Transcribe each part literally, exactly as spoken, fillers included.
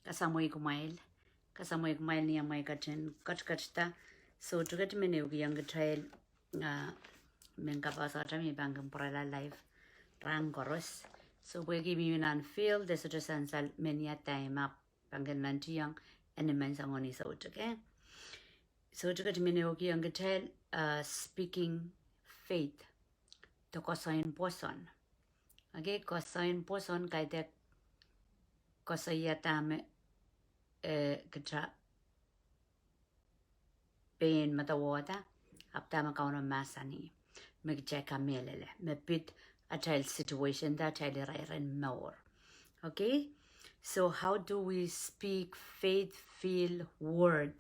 Kasamwoh kumwail. Kasamwoh kumwail ni amwail ketin ketiket da. Soh, tiket men ehukiong kitail, ah, men kapahsatail me pahn kin pwurala live rahn koaros. Soh, pwehki mie nan field, de sohte sansal men ia time up pahn kin nantiong, eni men soangen soh tiket. Soh tiket men ehukiong kitail, ah, speaking faith. De koasoin pwoson. Okay, koasoin pwoson kaidehk koasoia dahme, eh, kitail pein medewehda, ahpw dahme Kauno mahsanih, me kitail kamehlele, me pid atail situation de atail irair en mour. Okay? So how do we speak faith-filled word?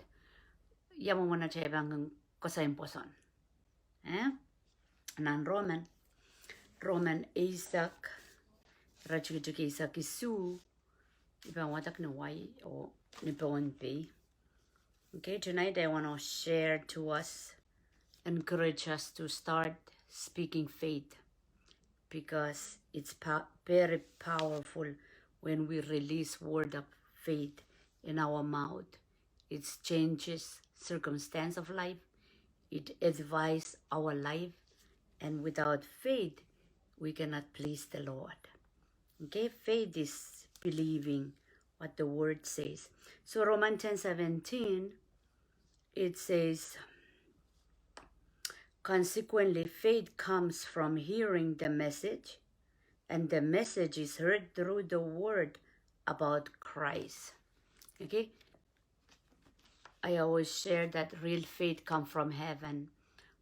Ia mwomwen atail pahn kin koasoin pwoson? Eh? Nan Roman, Roman eisek, iretikitik eisek isuh, I pahn wadek ni wai oh ni Pohnpei. Okay, tonight I want to share to us, encourage us to start speaking faith, because it's po-, very powerful when we release word of faith in our mouth. It changes circumstance of life. It edifies our life. And without faith, we cannot please the Lord. Okay, faith is believing what the word says. So Romans ten seventeen, it says, "Consequently, faith comes from hearing the message, and the message is heard through the word about Christ." Okay? I always share that real faith come from heaven.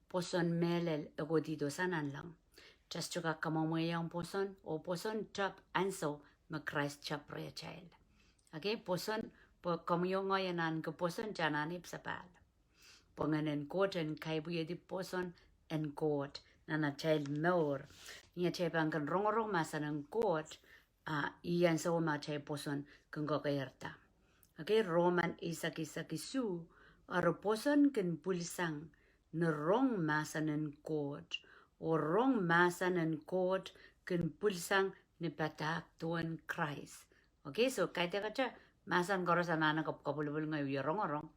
Pwoson mehlel e kohdi dohsa nanleng. Just to kak kamwomwehiong pwoson, oh pwoson tep ansou me Krais tep rehtail. Okay, pwoson, pwe komwi oh ngehi en ahneki pwoson, kitail anahne ipwsapahl. Pwe Ngehn en Koht en kaipwihedi pwoson en Koht nan atail mour. Ni atail pahn kin rongorong mahsen en Koht, ah, ih ansou me atail pwoson kin kokeirda. Okay, Roman eisek eisek isuh, eri pwoson kin pwilisang ni rong mahsen en Koht, oh rong mahsen en Koht kin pwilisang ni padahk duwen Krais. Okay, so kaidehkte mahsen koaros anahne kap-, kapwulopwul ngehi wie rongorong.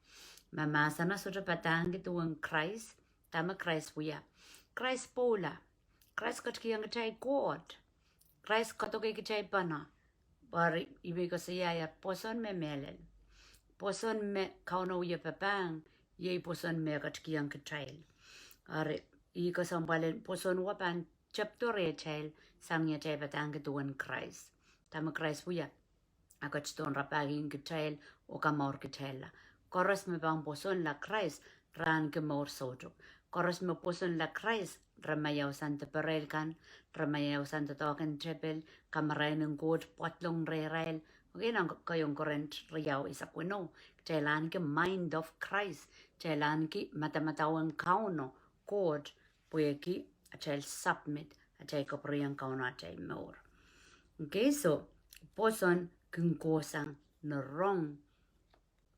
Ma mahsen sohte padahngki duwen Krais, dahme Krais wia? Krais pwoula. Krais ketikihong kitail Koht. Krais koadoke kitail pahn. Eri I pil koasoia ia pwoson me mehlel. Pwoson me Kauno wie papahng, iei pwoson me ketikihong kitail. Eri I kesempwal en pwoson wet pahn tepdo rehtail sang ni atail padahngki duwen Krais. Dahme Krais wia? E ketidohn rapahki kitail oh kamour kitailla. Koaros me pahn pwosonla Krais, re ahneki mour soutuk. Koaros me pwosonla Krais, re maiausang diparail kan, re maiausang doadoahk en tepel, kamarain en Koht pwadlong rehrail. Okay, nan Keieun Korint riau eisek weneu, kitail ahneki mind of Christ, kitail ahneki madamadau en Kauno Koht, pwehki atail submit, atail kapwuriong Kauno atail mour. Okay, so pwoson kin kohsang ni rong,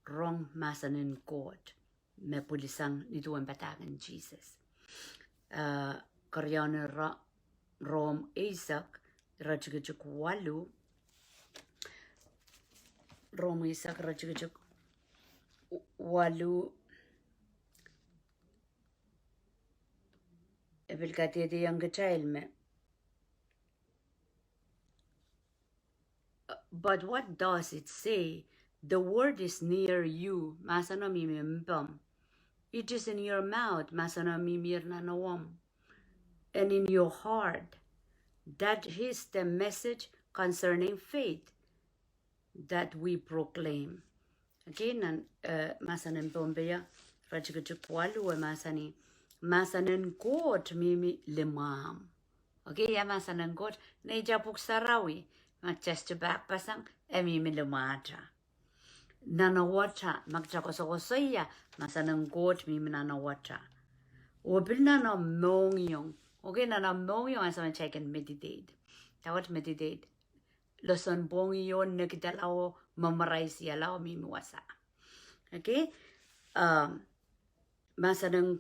rong mahsen en Koht me pwilisang ni duwen padahk en Sises. Ah, keriau ni Ro-, Rom eisek, iretikitik waluh, Rom eisek, iretikitik waluh, e pil kadehdehiong kitail me. Uh, but what does it say? The word is near you, mahseno mihmi mpomw. It is in your mouth, mahseno mihmi nanowomw. And in your heart, that is the message concerning faith that we proclaim. Okay, nan, eh, mahsen en Pohnpei, iretikitik waluh e mahsanih, mahsen en Koht mihmi limwahmw. Okay, ia mahsen en Koht? Neitail Pwuhk Sarawi, ma kitail sohte pahkpeseng, e mihmi limwahta. Nanowehta, ma kitail koasokoasoia, mahsen en Koht mihmi nanowehta. Oh pil nan omw mohngiong. Okay, nan omw mohngiong ansou me kitail kin meditate. Dahkot meditate. Loson pwongih oh nekidala oh memorize-ihala oh mihmi wasa. Okay? Um, mahsen en,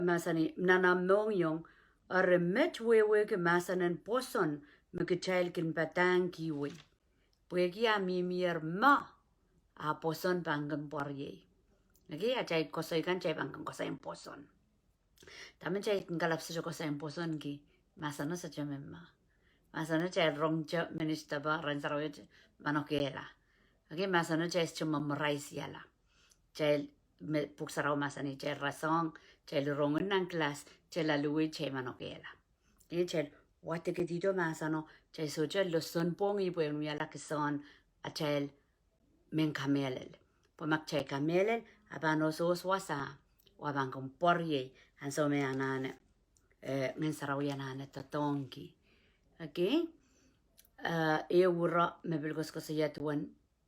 mahsanih, nan omw mohngiong, eri met wehwehki mahsen en pwoson me kitail kin padahngkihwei. Pwehki a mihmier me, a pwoson pahn kin pwarei. Okay, atail koasoi kan, kitail pahn kin koasoi en pwoson. Dahme kitail kin kalapw sohte koasoi en pwoson ki? Mahseno sohte me mah. Mahseno kitail rong te minister pa rehn sarawi te manokehla. Okay, mahseno kitail sohte memorize-iala. Kitail me pwuhk sarawi mahsanih kitail rasehng, kitail rong nan class, kitail aluwe, kitail manokehla. Okay, kitail wadekehdo mahseno, kitail sohte loson pwongih pwe en wiahla kisehn atail mehn kamehlel. Pwe ma kitail kamehlel, a pahn osos wasa, oh a pahn kin pwarei, ansou me anahne, eh, Ngehn Sarawi anahne doadoahngki. Okay? Eh, ehu ire me pil koasokoasoia duwen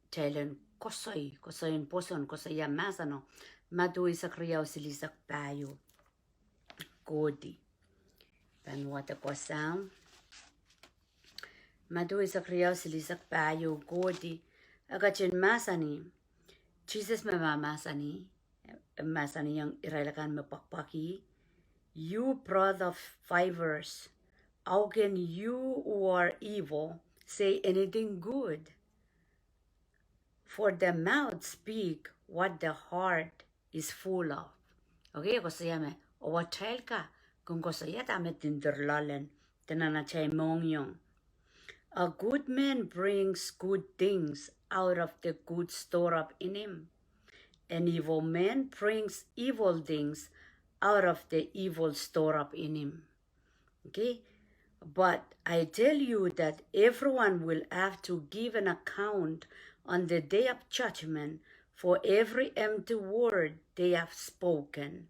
kitail en koasoi, koasoi en pwoson, koasoia mahseno. Madiu eisek riau silihsek pahieu. Kohdi. Pahn wadek wasa. Madiu eisek riau silihsek pahieu kohdi. E ketin mahsanih, Sises me mahmahsanih, mahsanihong irail akan me pwakpwakih, "You brood of vipers, how can you who are evil say anything good? For the mouth speak what the heart is full of." Okay, koasoia me, oh atail kak kin koasoia dahme dinder loalen, de nan atail mohngiong. A good man brings good things out of the good stored up in him. An evil man brings evil things out of the evil stored up in him. Okay? But I tell you that everyone will have to give an account on the day of judgment for every empty word they have spoken.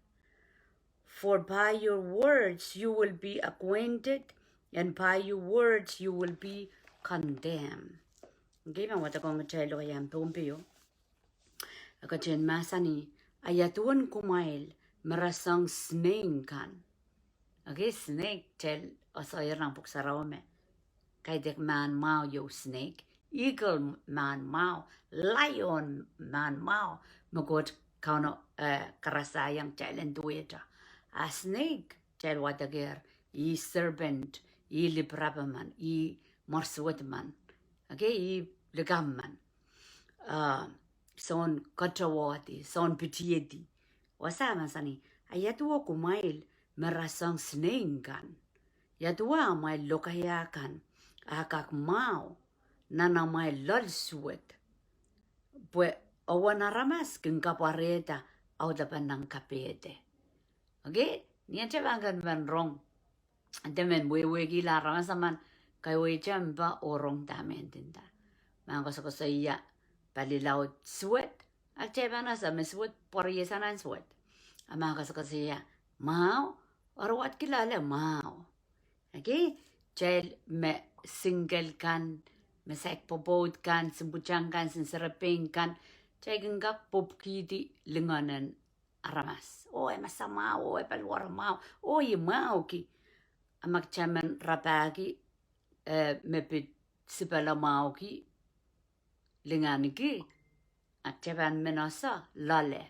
For by your words you will be acquitted, and by your words you will be condemned. Okay, ma wadek ong kitail lokaia en Pohnpei. E ketin mahsanih, a ia duwen kumwail me rasehng snake kan. Okay, snake, kitail koasoia nan pwuhk sarawi me kaidehk mahn mwahu ieu snake, eagle mahn mwahu, lion mahn mwahu, me Koht Kauno, eh, karasaiong kitail en duwehte. A snake, kitail wadekehr, ih serpent, ih lipirap emen, ih mwersuwed men. Okay, ih likamw men. Ah, soun katohwadi, soun pitihedi. Wasa mahsanih, a ia duwen kumwail me rasehng snake kan. Ia duwen amwail lokaia kan a kak mwahu nan amwail loalsuwed. Pwe ewen aramas kin kapwarehda audepen nan kapehde. Okay, ni atail pahn kin men rong, de men wehwehkihla aramas, a men kawehwehte mpe oh rong dahme e ndinda. Ma koasokoasoia pali laud suwed, a kitail pahn ese me suwed pwarei sang nan suwed. A ma koasokoasoia mwahu, oh wadki loale mwahu. Okay, kitail me single kan, me saik pwopwoud kan, sin pwutak kan, sin serepein kan, kitail kin kak pwupwukihdi lingan en aramas. Oh, e masa mwahu, oh, e paliwar mwahu, oh, ih mwahuki. A ma kitail men rapahki, eh, me pid sipala mwahuki linganki, a kitail pahn men ese loale.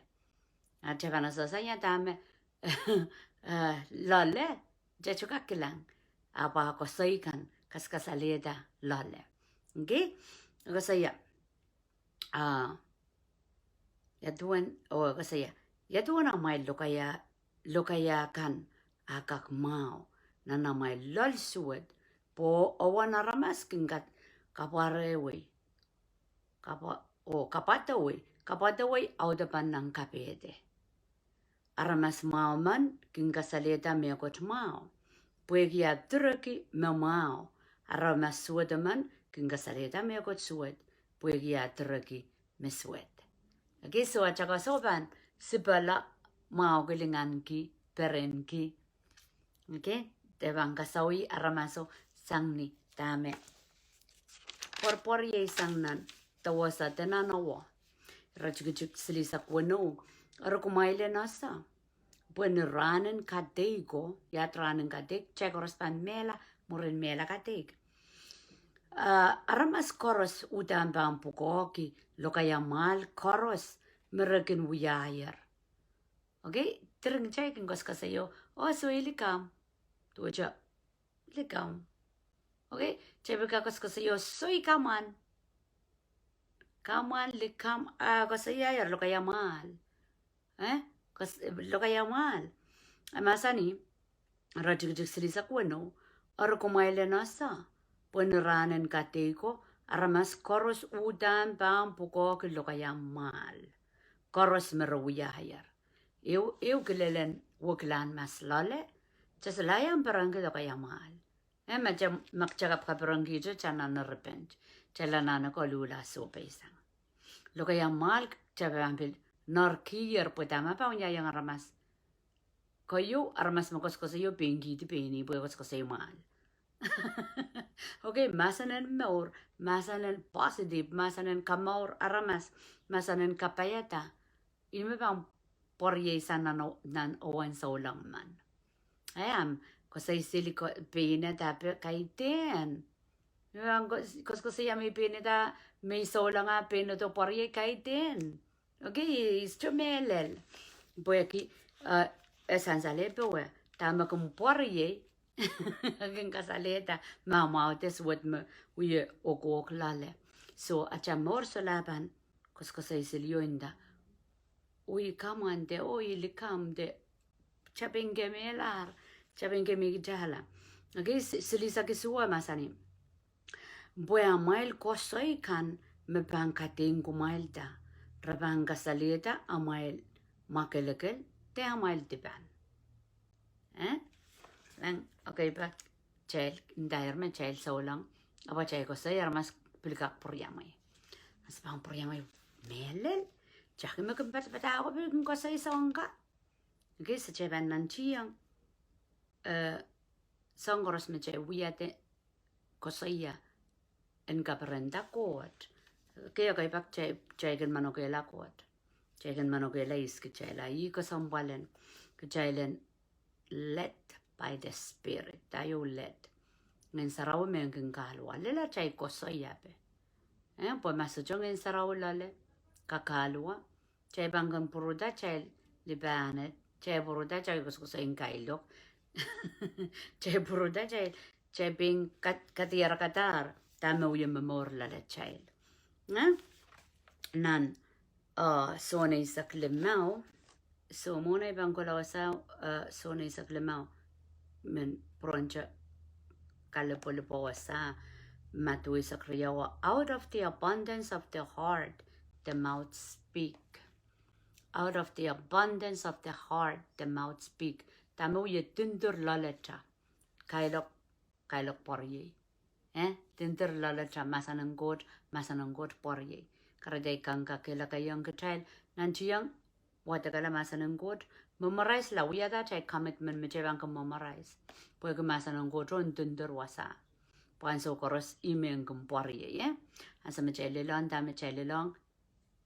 A kitail pahn ese sang ia dahme, eh, loale, kitail sohte kak kilang. A pwe koasoi kan kasakasalehda loale. Okay? Koasoia, ah, ia duwen, oh, koasoia, ia duwen amwail lokaia, lokaia kan a kak mwahu nan amwail loalsuwed, pwe ewen aramas kin kat, kapwarewei, kapwa-, oh, kapwadewei, kapwadewei audepen nan kapehde. Aramas mwahu men kin kasalehda mehkot mwahu, pwehki a direki me mwahu. Aramas suwed men kin kasalehda mehkot suwed, pwehki a direki me suwed. Okay, so a takasou pahn sipala mwahuki, linganki, perenki. Okay, de pahn kasawih aramaso sang ni dahme pwarpwariei sang nan dewese de nan awa. Iretikitik silihsek weneu, eri kumwail en ese pwe ni rahnen kadeiko, ia rahnen kadeik, kitail koaros pahn mehla, mwurin mehla kadeik. Ah, aramas koaros uhdahn pahn pwukoahki lokaia mwahl koaros me re kin wiahier. Okay, diren kitail kin koasokoasoio, oh, soh, I likamw. Duwehte, I likamw. Okay, kitail pil kak koasokoasoio, soh, I kamwan. Kamwahn, likamw, a koasoiaier lokaia mwahl. Eh? Koas-, lokaia mwahl. A mahsanih, iretikitik silihsek weneu, eri kumwail en ese, pwe ni rahnen kadeiko, aramas koaros uhdahn pahn pwukoahki lokaia mwahl. Koaros me re wiahier. Ehu, ehu kilelen wekilahnmahs loale, kitail solahr iang perenki lokaia mwahl. Eh, ma kitail, ma kitail kapkaperengkihte, kitail anahne repent. Kitail anahne koluhla sohpeisang. Lokaia mwahl kitail pahn pil nerkier pwe dahme pahn wiahiong aramas. Keieu, aramas me koasokoasoio pein kihdi pein ih pwe koasokoasoi mwahl. Okay, mahsen en mour, mahsen en positive, mahsen en kamour aramas, mahsen en kapaiada. Ih me pahn pwarei sang nan o-, nan owen souleng men. Ahpw koasoi sili ko-, peinada pwe kaidehn. Ih me pahn kos-, koasokoasoia me peinada, me souleng a pein odo pwarei kaidehn. Okay, it's too mehlel. Pwehki, eh, e sansal e powe, dahme kin pwarei, kin kasalehda, ma mwahu de suwed me wie okohk loale. So, atail mour solahr pahn koasokoasoi sili oh nda, oh ih kamwahn de, oh ih likamw de, kitail pein kemehla, kitail pein kemehkitala. Okay, si-, silihsek isuh mahsanih, pwe amwail koasoi kan me pahn kadeik kumwailda, re pahn kasalehda amwail mwakelekel de amwail dipan. Eh? Lang, okay, pak kitail, ndahier me kitail souleng, ahpw kitail koasoi aramas pil kak pwuriamwei. Aramas pahn pwuriamwei mehlel, kitail kin me kin padapadahko pil kin koasoi soahng ka. Okay, se kitail pahn nantihong, eh, soahng koaros me kitail wia de koasoia en kaperenda Koht. Okay, okay, pak kitail, kitail kin manokehla Koht. Kitail kin manokehla ihs kitail, a ih kesempwal en kitail en led by the Spirit, da ieu led. Ngehn Sarawi me kin kahluwa, lel atail koasoia pwe. Eh, pwe ma sohte Ngehn Sarawi loale, kak kahluwa, kitail pahn kin pwuroda kitail lipahned, kitail pwuroda kitail koasokoasoi kailok. Kitail pwuroda kitail, kitail pein kat-, kadiarkadahr, dahme wie momour loale kitail. Eh? Nan, eh, Sohn eisek limau, so mwohn ei pahn kohla wasa, eh, Sohn eisek limau, men pwurehngte kalipwalipwa wasa, Madiu eisek riau, out of the abundance of the heart, the mouth speak. Out of the abundance of the heart, the mouth speak. Dahme wie dindir loaleta, kailok, kailok pwariei. Eh, dindir loaleta mahsen en Koht, mahsen en Koht pwariei. Kahrehda ei kak kakehlakaiong kitail, nantihong, wadekala mahsen en Koht, memorize la, wiahda atail commitment me kitail pahn kin memorize. Pwehki mahsen en Koht oh dindir wasa. Pwe ansou koaros ih me kin pwariei, eh. Ansou me kitail lelohng, dahme kitail lelohng,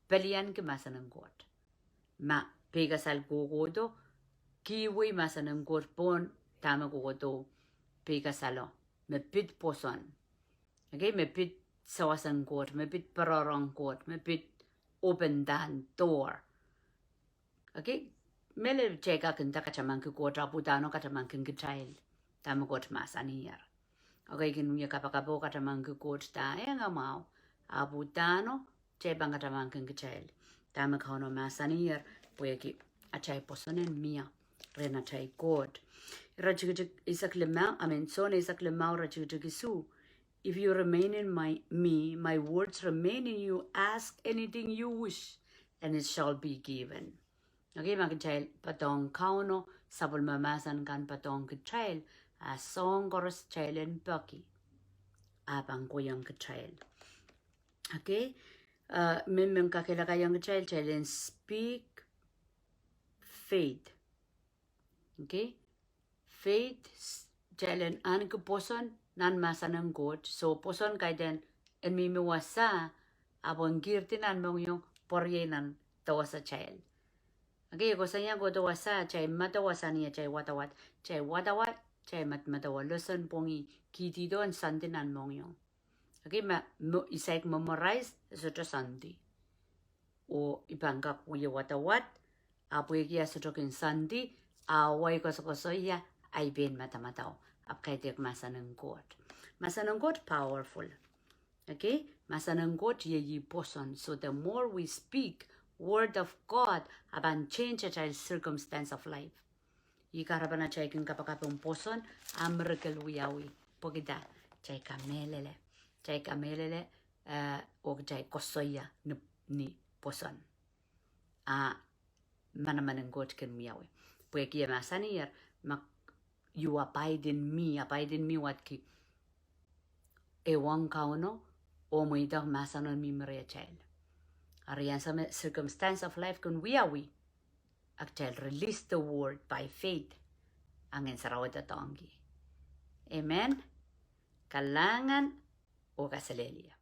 pelianki mahsen en Koht. Ma peikasal kohkohdo, kihwei mahsen en Koht pohn dahme kohkohdo peikasalo, me pid pwoson. Okay, me pid sawas en Koht, me pid pereperen Koht, me pid open dan door. Okay, mehlel kitail kak nda katamanki Koht, ahpw uhdahno katamankin kitail, dahme Koht mahsaniher. Okay, kin wie kapakap oh katamanki Koht da eh ngamwahu, ahpw uhdahno kitail pahn katamankin kitail, dahme Kauno mahsaniher, pwehki atail pwoson en mie rehn atail Koht. Iretikitik eisek limau, I mean, Sohn eisek limau iretikitik isuh, if you remain in my, me, my words remain in you, ask anything you wish, and it shall be given. Okay, ma kitail poadohng Kauno, sapwellime mahsen kan poadohng kitail, a soahng koaros kitail en peki, a pahn kohiong kitail. Okay, uh, me men kakehlakaiong kitail, kitail en speak faith. Okay, faith, s-, kitail en ahneki pwoson nan mahsen en Koht, so pwoson kaidehn en mihmi wasa, ahpw en kihdi nan mohngiong, pwariei nan dewesatail. Okay, koasoia kohdo wasa, kitail medewe wasa ni atail wadawad, kitail wadawad, kitail medemedewe, lesson pwongih, kihdihdo en soandi nan mohngiong. Okay, ma, mo-, I saik memorize, e sohte soandi. Oh I pahn kak wie wadawad, ahpw pwehki e sohte kin soandi, a wai koasokoasoia, a I pein madamadau, ahpw kaidehk mahsen en Koht. Mahsen en Koht powerful. Okay, mahsen en Koht iei pwoson. So the more we speak word of God, e pahn change atail circumstance of life. Ih kahrepen atail kin kapakap ong pwoson, a miracle wiawi. Pwehki dah? Atail kamehlele. Atail kamehlele, eh, oh kitail koasoia ni, ni pwoson. A manaman en Koht kin wiawi. Pwehki e mahsanier, ma you abide in me, abide in me wadki, ehuong Kauno, oh mweidohng mahsen en mi me rehtail. Eri ansou me circumstance of life kin wiawi, a kitail release the word by faith. A Ngehn Sarawi doadoahngki. Amen. Kalahngan oh kaselehlie.